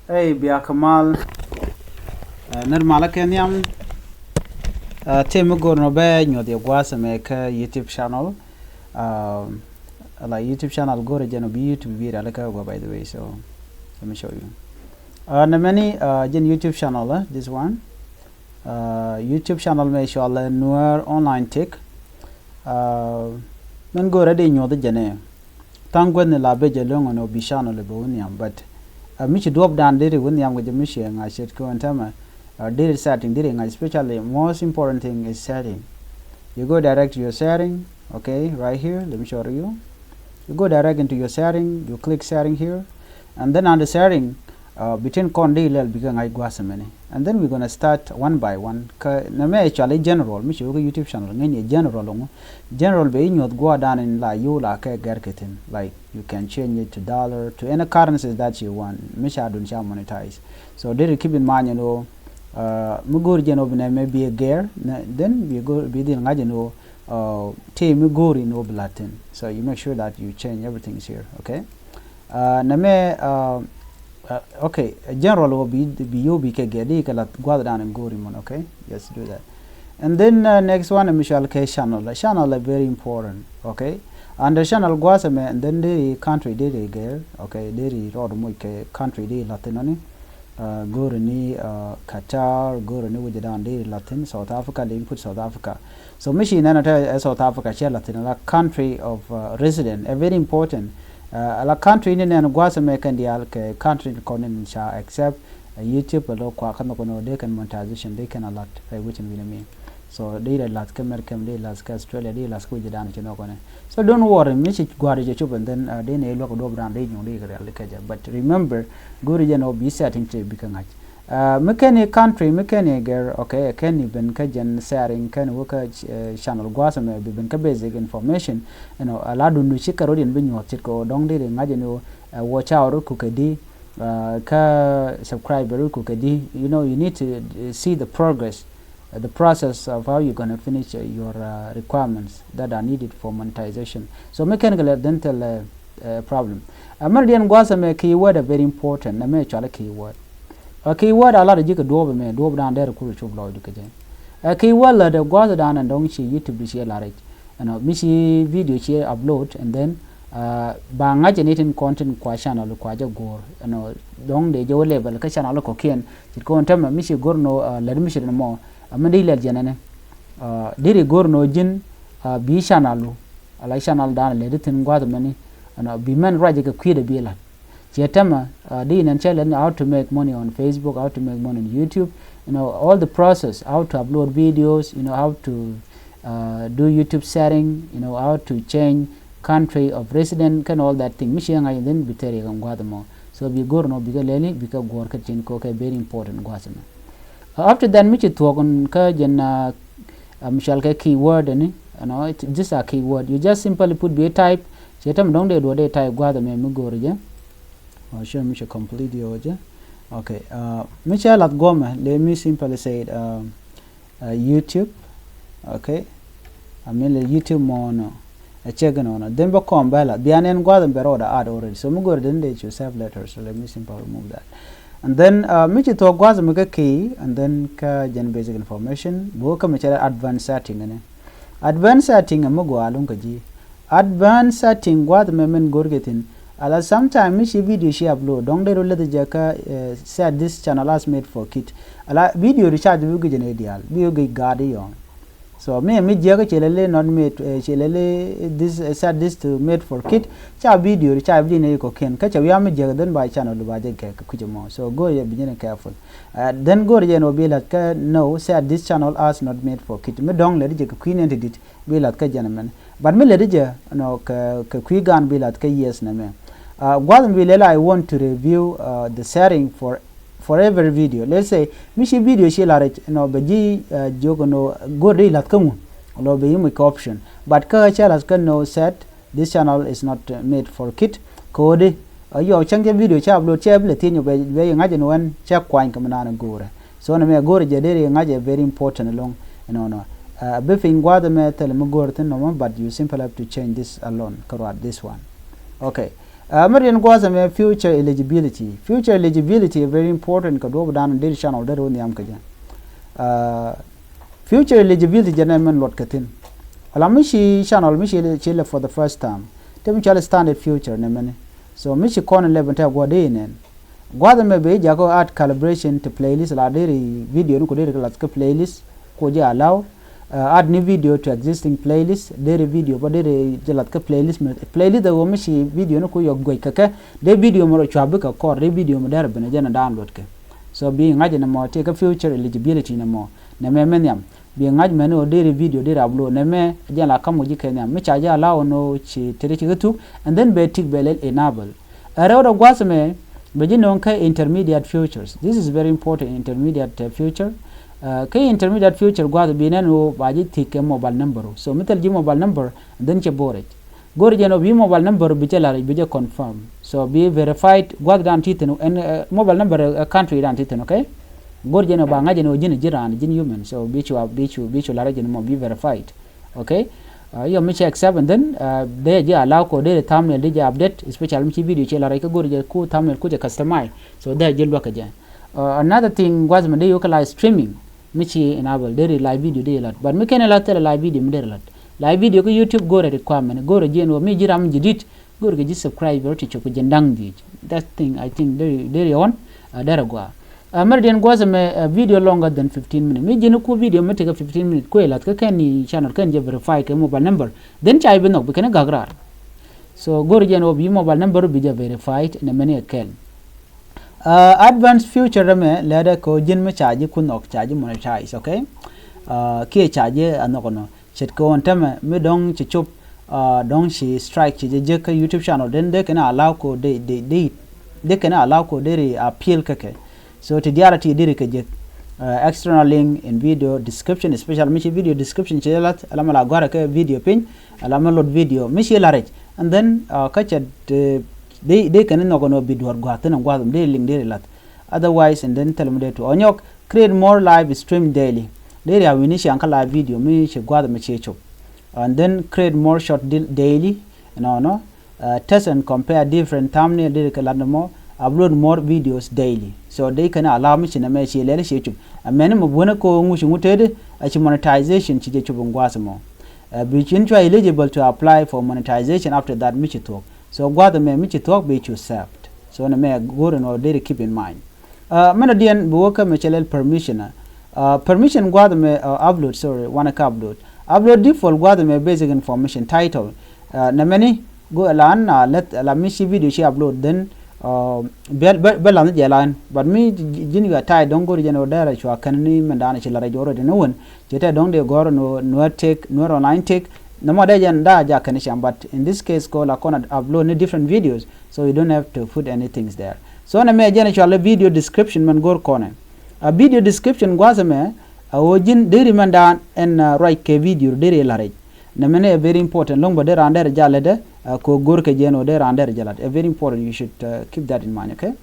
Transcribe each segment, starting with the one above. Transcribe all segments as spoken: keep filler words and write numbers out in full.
Ey, bia kɛ mal. Ɛ, nir malä kɛ nhiam. Ɛ, tëë mi go̱r nɔ bɛ nyuɔth yɛ gua̱a̱th ɛmɛ kä YouTube channel. Ɛ, la YouTube channel go̱r jɛn ɔ bi YouTube bi rɛl kä gua, by the way, so let me show you. Ɛ, nɛ mɛni, ɛ, jɛn YouTube channel, ɛ, this one. Ɛ, YouTube channel mɛ cɔal ɛ Nuer Online Tech. Ɛ, min go̱r ɛ di nyuɔth jɛn ɛ. Tha̱a̱ŋ guäthni la bec ɛ lo̱ŋ ɛn ɔ bi channel bɛ wä nhiam, but, ɛ, mi ci duɔ̱ɔ̱pdan deri wä nhiam kɛ jɛ mi ci ŋa̱c ce̱tkɛ ɣän täämɛ, ɛ, deri setting, deri ŋa̱c, especially most important thing is setting. You go direct to your setting, okay, right here, let me show you. You go direct into your setting, you click setting here, and then under setting, Uh, bi tin kɔn di lɛl bikɛ ŋa̱c gua̱a̱th mɛni. And then we're gonna start one by one. Kä nɛ mɛ actually general, mi ci wä kä YouTube channel, ŋäcni general ŋu. General bɛ inyuɔth gua̱a̱th dan in la yo̱o̱ la kɛ gɛr kɛ thi̱n. Like, you can change it to dollar, to any currencies that you want. Mi ca dun ca monetize. So deri keep in mind, you know, uh, mi go̱o̱r jɛn ɔ bi nɛ mɛ bi a gɛr, nɛ, then bi go̱o̱r, bi dhil ŋa̱c, you know, uh, tëë mi go̱o̱ri ni wä bi la̱t thi̱n. So you make sure that you change everything is here, okay? Uh, nɛ mɛ, uh, uh, okay, general wä bi, bi yo̱o̱ bi kɛ gɛ di kɛ la̱t gua̱a̱th dan in go̱o̱ri mun, okay? Just do that. And then, uh, next one, mi cɔal kɛ channel. Channel ɛ very important, okay? Under channel gua̱a̱th mɛ, and then deri country deri gɛr, okay? Deri rɔɔd muc kɛ country deri la̱t thi̱n ɔni. Uh, go̱o̱ri ni, uh, Qatar, go̱o̱ri ni wi̱cɛ dan deri la̱t thi̱n, South Africa, deri put South Africa. So mi ci nɛn ɛ tɛ, ɛ, South Africa cɛ la̱t thi̱n la country of, uh, resident, ɛ very important. Uh, la country ni nɛn gua̱a̱th mɛ kɛn diaal kɛ country kɔn in ca accept, uh, YouTube, alo kua kɛn kɔn dee kɛn monetization, dee kɛn a la̱t rɛy wi̱cin wi̱n mi. So dee la̱t kä America, dee la̱t kä Australia, dee la̱t kä wi̱cɛ dan ci nɔ kɔn. So don't worry, mi ci gua̱a̱r jɛ cop and then, uh, dee ni luäk duɔ̱ɔ̱p dan dee nyuŋ dee kɛ rial kɛ jɛ. But remember, go̱o̱ri jɛ nɔ bi setting tëë bikɛ ŋa̱c. Uh, mi kɛn i̱ country, mi kɛn i̱ gɛr, okay, kɛn i̱ ben kä jɛn sharing, kɛn i̱ wä kä, uh, channel gua̱a̱th mɛ bi ben kä basic information, you know, a la dun du ci kɛ rot in bi nyuɔth cit kɛ ɔ dɔ̱ŋ di ri ŋa̱c in, uh, watch hour ku kɛ di, uh, kä subscriber ku kɛ di, you know, you need to, uh, see the progress, uh, the process of how you're gonna finish, uh, your, uh, requirements that are needed for monetization. So mi kɛn kɛ lɛ then tell, uh, uh, problem. Ɛ mɛn diɛn gua̱a̱th ɛmɛ keyword ɛ very important, nɛ mɛ cɔal i̱ keyword. Ɛ keyword a lat ji̱ kɛ duɔ̱ɔ̱p ɛmɛ, duɔ̱ɔ̱p dan dɛr kur cop lɔɔcdu kɛ jɛ. Ɛ keyword lät ɛ gua̱a̱th dan ɛn dɔ̱ŋ ci YouTube di ci ɛ lar i̱c. Ɛnɔ, mi ci video ci ɛ upload and then, uh, ba ŋa̱c ɛn i̱ tin kɔn tin kua channel kua jɛ go̱o̱r. Ɛnɔ, dɔ̱ŋ dee jɛ wä level kä channel kɔ̱kiɛn. Cit kɔn tämɛ mi ci go̱r nɔ, uh, lät mi ci dɛn mɔ. Ɛ mɛn di lɛl jɛn ɛnɛ. Uh, diri go̱r nɔ ji̱n, uh, bi channel lu. Ala channel dan lɛ di thi̱n gua̱a̱th mɛni, ɛnɔ, bi mɛn ruac kɛ kui̱dɛ bi la̱t. Ciɛ tämɛ, uh, di nɛn cɛ lɛn how to make money on Facebook, how to make money on YouTube, you know, all the process, how to upload videos, you know, how to, uh, do YouTube setting, you know, how to change country of resident, kɛn all that thing. Mi ciɛ ŋa̱c then bi thɛr yɛ kɛn gua̱a̱th mɔ. So bi go̱r nɔ bikɛ lɛli, bikɛ guɔ̱r kɛ tin kɔ kɛ very important gua̱a̱th mɛ. Uh, after that, mi ci thuɔ̱k in kä jɛn, uh, uh, mi cɔal kɛ keyword ni, you know, it, these are keyword. You just simply put bi type, ci tɛm dɔ̱ŋ dee duɔ dee type gua̱a̱th ɛmɛ mi go̱o̱r jɛ. Oh, sure, mi ci complete yɛ wä jɛ. Okay, uh, mi cɛ lath guɔmɛ, let me simply say it, uh, uh, YouTube. Okay. I mean, lɛ YouTube mɔ nɔ. Ɛ cɛ gɛn ɔnɔ. Then bä kɔm bɛ la. Bia nɛn gua̱th bɛ rɔɔdɛ add already. So mi go̱r then dee ci save letters. So let me simply remove that. And then, uh, mi ci thuɔ̱k gua̱th mi kä key, and then kä jɛn basic information. Bi wä kä mi cɛ advanced setting ni. Advanced setting mi gɔaa luŋ kä ji̱. Advanced setting gua̱th mɛ min go̱r kɛ thi̱n. Ala sometime mi ci video ci upload. Dɔ̱ŋ dee rɔ leth jɛ kä, eh, set this channel as made for kid. Ala video di ca ji̱ bi guic jɛ ni diaal. Bi guic gaat iɔn. So mi, mi jiäk ci lɛ li not made, eh, ci lɛ li this, eh, set this to made for kid. Ca video ca bi ni kɔ ken. Kä ca wi̱i̱ mi jiäk then ba channel ba jɛ kɛ kui̱c mɔ. So go̱o̱r yɛ bi ni careful. Uh, then go̱o̱r yɛ ni wä bi la̱t kä no, set this channel as not made for kid. Mi dɔ̱ŋ lɛ di jɛ kɛ kui̱ ni ti dit bi la̱t kä jɛn mɛn. But mi lɛ di jɛ, you know, kɛ, kɛ kui̱ gan bi la̱t kä yes nɛ mɛ. Uh, gua̱th mi bi lɛ la, I want to review, uh, the setting for for every video. Let's say mi ci video ci la̱r, you know, bɛ ji̱, uh, jiök, you know, go̱r di la̱th kä ŋu. Lɔ bɛ yi muc kä option. But kä cɛ la̱th kä no, set, this channel is not, uh, made for kid. Kodi, uh, yɔ cäŋ cɛ video cɛ upload cɛ bi lɛ thiec nyɔ bɛ, bɛ yi ŋa̱c ɛn wɛn cɛ kuany kɛ mi naan go̱rɛ. So nɛ mɛ go̱rɛ jɛ deri ŋa̱c ɛ very important ɛlɔŋ. You know, no. Uh, bi piny gua̱th ɛmɛ thil mi go̱rɛ thin nɔmɔ, but you simply have to change this alone. Kä ruat this one. Okay. Ɛ mɛ riɛn gua̱a̱th ɛmɛ future eligibility. Future eligibility is very important kɛ duɔ̱ɔ̱p dan deri channel deri wä nhiam kɛ jɛ. Future eligibility jɛ nɛ mɛn luɔt kɛ thi̱n. Ala mi ci channel mi ci lɛ for the first time. Te mi cɔal standard future nɛ mɛni. So mi ci kɔn lɛ ben te gua̱a̱th dee nɛn. Gua̱a̱th ɛmɛ ben jakä add calibration to playlist la deri video ni ku deri kɛ lath kä playlist ku jɛ allow. Add new video to existing playlist, deri video bä deri jɛ lath kä playlist mi, playlist ɛ wä mi ci video ni ku yɔ guec kɛ kɛ, dee video mi rɔ cua bikɛ kɔr, dee video mi deri ben jɛ ni download kɛ. So bi ŋa̱c ni mɔ ti kä future eligibility ni mɔ nɛ mɛ mɛ nhiam. Bi ŋa̱c mɛni ɔ deri video deri upload nɛ mɛ jɛ la kam wä ji̱ kɛ nhiam mi ca jɛ allow ni ci teri ci kä thuk, and then bɛ tick bɛ lɛl enable. Ɛ rɛw dɔ gua̱th mɛ bɛ ji̱ nöŋ kä intermediate futures. This is very important, intermediate future. Kä intermediate future gua̱th bi nɛn ɣöö ba ji̱ thi̱k kɛ mobile number. So mi thil ji̱ mobile number, and then cɛ borage. Go̱r jɛn ɣöö bi mobile number bi cɛ la̱r bi jɛ confirm. So bi verified gua̱th dan ti thi̱n ɛn mobile number ɛ country dan ti thi̱n, okay? Go̱r jɛn ɣöö ba ŋa̱c jɛn ɣöö ji̱n ji̱ raan ji̱n human. So bi cu bi cu bi cu la̱r jɛn mɔ bi verified. Okay. Yɔ mi cɛ accept and then dee jɛ allow ko dee thumbnail dee jɛ update, especially mi ci video cɛ la rɛc kä go̱r jɛ ku thumbnail ku jɛ customize. So dee jɛ luäk kɛ jɛ. Another thing gua̱th mi dee yuk kɛ live streaming. Mi ci enable dee ri live video dee lat, but mi kɛn lat thilɛ live video mi dee lat. Live video kä YouTube go̱r requirement, go̱r jɛ ni wä mi ji̱ ram ji̱ dit. Go̱r kɛ ji̱ subscribe rɔ ti cop kɛ ji̱n da̱ŋ dhiec. That thing I think deri deri ɣɔn deri gua. Mɛr diɛn gua̱th ɛmɛ video longer than fifteen minutes. Mi ji̱n ku video mi tekɛ fifteen minutes kuɛ lath kä kɛn ni channel kɛn jɛ verify kɛ mobile number. Then ca ji̱ bi nhɔk bi kɛn gak raar. So go̱r jɛn ɣöö bi mobile number bi jɛ verified nɛ mɛni ɛ kɛl. Advanced future ɛmɛ lɛɛdɛ kɛ ɣöö ji̱n mi ca ji̱ ku nhɔk ca ji̱ monetize, okay? Kiɛ ca ji̱ a nhɔk ɛnɔ. Ce̱tkɛ ɣöö ɛn tämɛ mi dɔ̱ŋ ci cop dɔ̱ŋ ci strike ci jɛ jek kä YouTube channel den dee kɛn allow ko dee dee dee dee kɛn allow ko deri appeal kä kɛ. So ti diaal a ti deri kɛ jek. External link in video description, especially mi ci video description ci lath ala mi la guarɛ kɛ video piny ala mi lot video mi ci la rɛc, and then kä cɛ dee dee kɛn nhɔk ɛn ɣöö bi duɔ̱ɔ̱r gua̱a̱th thin ɛn gua̱a̱th ɛm dee link deri lath. Otherwise and then thil mi dee tuɔɔk nyɔk. Create more live stream daily. Deri a wi̱ni ciaŋ kä live video mi ci gua̱a̱th mi ci cop. And then create more short daily. Nɔnɔ. Test and compare different thumbnail deri kɛ lat ni mɔ. Upload more videos daily. So dee kɛn allow mi ci nɛ mɛ ci lɛl ci cop. Amɛni mɔ buɔ̱nɛ ko ŋuci ŋut tëëdi a ci monetization ci jɛ cop in gua̱a̱th mɔ. Bi cin cua eligible to apply for monetization after that mi ci thuɔ̱k. So gua̱a̱th mɛ mi ci thuɔ̱k bi cu saved. So nɛ mɛ go̱r in ɔ deri keep in mind. Mɛn ɔ diɛn bi wä kä mɛ cɛ lɛl permission. Permission gua̱a̱th mɛ upload, sorry, wanɛ kä upload. Upload default gua̱a̱th mɛ basic information, title. Nɛ mɛni go la an a lɛth la mi ci video ci upload then bɛ bɛ lath ni jɛ la ɛn, but mi ji̱n yua title dɔ̱ŋ go̱r jɛn ɔ dɛrɛ cua kɛn ni mɛn da̱a̱n ci la rɛc already ni wän. Ci tɛ dɔ̱ŋ dee gɔ̱r nuɛ tek nuɛ online tek. Nɛ mɔ dee jɛn da̱a̱ ja kɛn cam, but in this case ko la kɔn upload ni different videos. So you don't have to put anything there. So nɛ mɛ jɛn cualɛ video description mɛn go̱r kɔnɛ. A video description gua̱a̱th ɛmɛ a ɣöö ji̱n deri mɛn daan ɛn ruac kɛ video deri la rɛc. Nɛ mɛn ɛ very important lo̱ŋ bä dee raan dɛr jal lɛ dɛ. Ko go̱r kɛ jɛn ɣöö dee raan dɛr jal lat. Ɛ very important, you should keep that in mind, okay?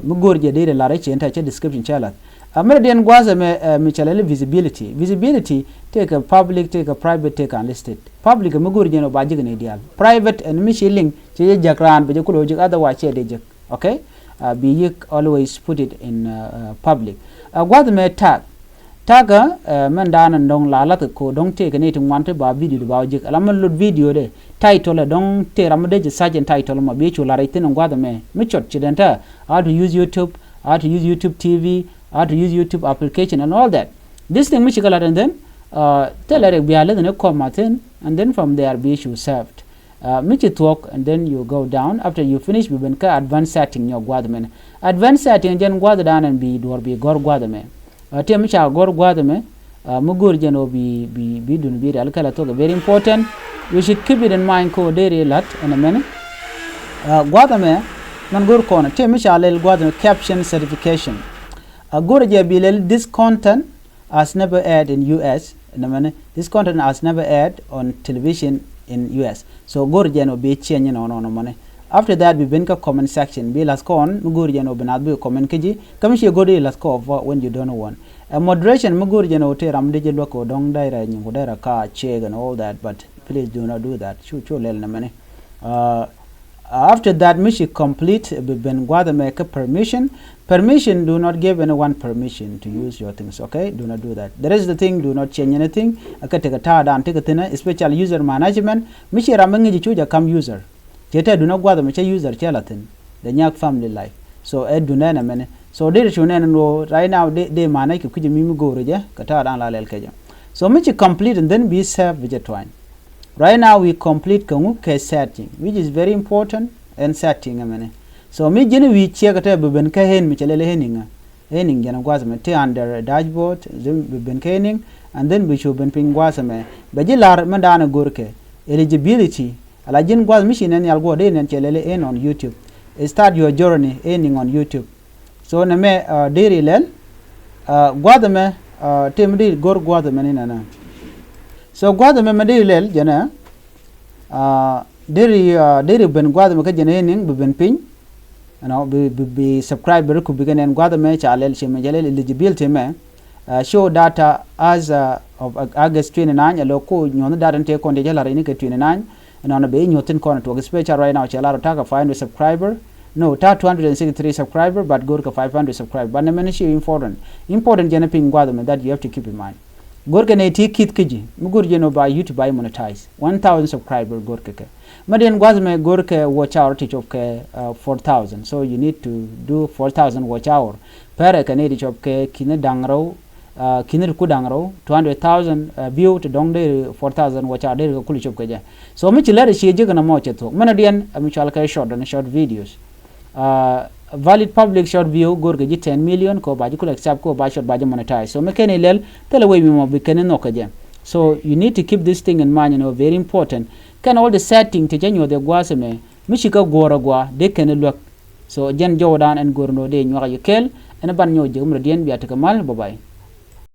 Mi go̱r jɛ deri la rɛc cɛ in tɛ cɛ description cɛ lat. A mɛn diɛn gua̱a̱th ɛmɛ mi cɛ lɛ li visibility. Visibility tëëkɛ public, tëëkɛ private, tëëkɛ unlisted. Public mi go̱r jɛn ɣöö ba jek ni diaal. Private ɛn mi ci link cɛ jɛ jek raan bɛ jɛ kulɛ wä jek, otherwise cɛ dee jek. Okay. Bi yik always put it in public. Gua̱th mɛ tag. Tag mɛn da̱a̱n ɛn dɔ̱ŋ la lath ko dɔ̱ŋ tëëkɛ ni ti ŋuan ti ba video di ba wä jek ala mɛn lot video de. Title ɛ dɔ̱ŋ tëë ram mi dee jɛ search in title mɔ bi cu la rɛc thin in gua̱th mɛ mi cɔt ci den tɛ. How to use YouTube, how to use YouTube T V, how to use YouTube application and all that. This thing mi ci kɛ lat and then thilɛ rɛk bia leth ni kɔm a thin and then from there bi cu saved. Mi ci thuɔ̱k and then you go down after you finish bi ben kä advanced setting nyɔk gua̱th mɛn. Advanced setting jɛn gua̱th dan ɛn bi duɔ̱r bi gɔ̱r gua̱th mɛ. Tiɛ mi ca gɔ̱r gua̱th mɛ mi go̱r jɛn ɔ bi bi bi dun bi rial kɛlɛ thuɔ̱k very important. You should keep it in mind ko deri lat ɛn mɛn. Gua̱th mɛ mɛn go̱r kɔn tiɛ mi ca lɛl gua̱th mɛ caption certification. Go̱r jɛ bi lɛl this content has never aired in U S. Nɛ mɛn this content has never aired on television in U S. So go̱r jɛn ɔ bi change nɔ nɔ nɔ mɔni. After that bi ben kä comment section bi lath kɔn mi go̱r jɛn ɔ bi nath bi comment kä ji̱ kä mi ci go̱r di lath kɔ ɔvɔ when you don't want. Ɛ moderation mi go̱r jɛn ɔ tëë ram di ji̱ luäk kɛ ɔ dɔ̱ŋ dɛy rɛ nyin ku dɛy rɛ ka check and all that, but please do not do that. Cu cu lɛl nɛ mɛni. After that, mi ci complete, bi ben gua̱th ɛmɛ kä permission. Permission, do not give anyone permission to use your things, okay? Do not do that. The rest of the thing, do not change anything. Kä tekɛ ta̱a̱ dan tekɛ thi̱n, especial user management. Mi ci ram mi ŋi̱ci cu jɛ kam user. Cɛ tɛ duŋ ɛ gua̱th ɛmɛ cä user cɛ la thi̱n. The Nyak family life. So ɛ duŋ ɛn ɛmɛni. So deri cu nɛn ɛn ɣöö right now dee, dee manage kɛ kui̱c mi mi go̱o̱rä jɛ kɛ ta̱a̱ dan la lɛl kɛ jɛ. So mi ci complete and then bi save bi jɛ twany. Right now we complete kɛ ŋu kɛ setting, which is very important ɛn setting ɛmɛni. So mi ji̱n wi̱i̱ ciɛ kɛ tɛ bi ben kä ɛn mi cɛ lɛl ɛn iŋä. Earning jɛn gua̱th ɛmɛ ti under dashboard, then bi ben kä earning, and then bi cu ben piny gua̱th ɛmɛ. Bɛ ji̱ la̱r mɛn da̱a̱n ɛ go̱rkɛ eligibility, ala ji̱n gua̱th mi ci nɛn nhial guɔ dee nɛn cɛ lɛl earn on YouTube. Start your journey earning on YouTube. So nɛmɛ deri lɛl gua̱th ɛmɛ, ti mi deri go̱r gua̱th ɛmɛ ni nɛnɛ. So gua̱th ɛmɛ mɛ deri lɛl jɛnɛ deri, deri ben gua̱th ɛmɛ kä jɛn earning bi ben piny. You know, bi, bi, bi subscriber ku bikɛ nɛn gua̱th ɛmɛ ca lɛl ci mɛ jɛ lɛl eligibility mɛ. Show data as of August twenty nine, alo ku nyuɔ̱th data ni tëë kɔn ti jɛ la̱r ini kɛ twenty nine. Ɛnɔnɔ bɛ inyuɔ̱th thi̱n kɔn tuɔk, special right now cɛ la̱r ɔ ta̱kɛ five hundred subscriber. No, ta̱ two hundred and sixty three subscriber, but go̱rkɛ five hundred subscriber. But nɛmɛ ni ci important. Important jɛn piny gua̱th ɛmɛ that you have to keep in mind. Go̱rkɛ nɛ ti ki̱th kä ji̱ mi go̱r jɛn ɔ ba YouTube ba monetize one thousand subscriber go̱rkɛ kɛ. Mɛ diɛn gua̱th mɛ go̱rkɛ watch hour ti cop kɛ four thousand. So you need to do four thousand watch hour. Pɛrɛ kɛ ni ti cop kɛ ki̱ni da̱ŋ rɛw, ki̱ni ti ku da̱ŋ rɛw, two hundred thousand view ti dɔ̱ŋ deri four thousand watch hour deri kɛ kul cop kɛ jɛ. So mi ci lɛr ci ji̱ kɛ nɔmɔ cɛ thuɔ̱k mɛn diɛn mi cual kɛ short and short videos. Valid public short view go̱rkɛ ji̱ ten million kɛ ba ji̱ kul accept kɛ ba short ba ji̱ monetize. So mi kɛn ilɛl thilɛ wec mi mɔ bi kɛn inhɔk kɛ jɛ. So you need to keep this thing in mind, you know, very important. Kɛn all the setting ti cä nyuɔth ɛ gua̱a̱th ɛmɛ mi ci kɛ guɔ̱ɔ̱r ɛ gua̱a̱ dee kɛn iluäk. So jɛn jɔwdan ɛn go̱r ni dee nyuak yi kɛl ɛn ban nyɔk jek mi rɔ diɛn bia tekɛ mal. Bye bye.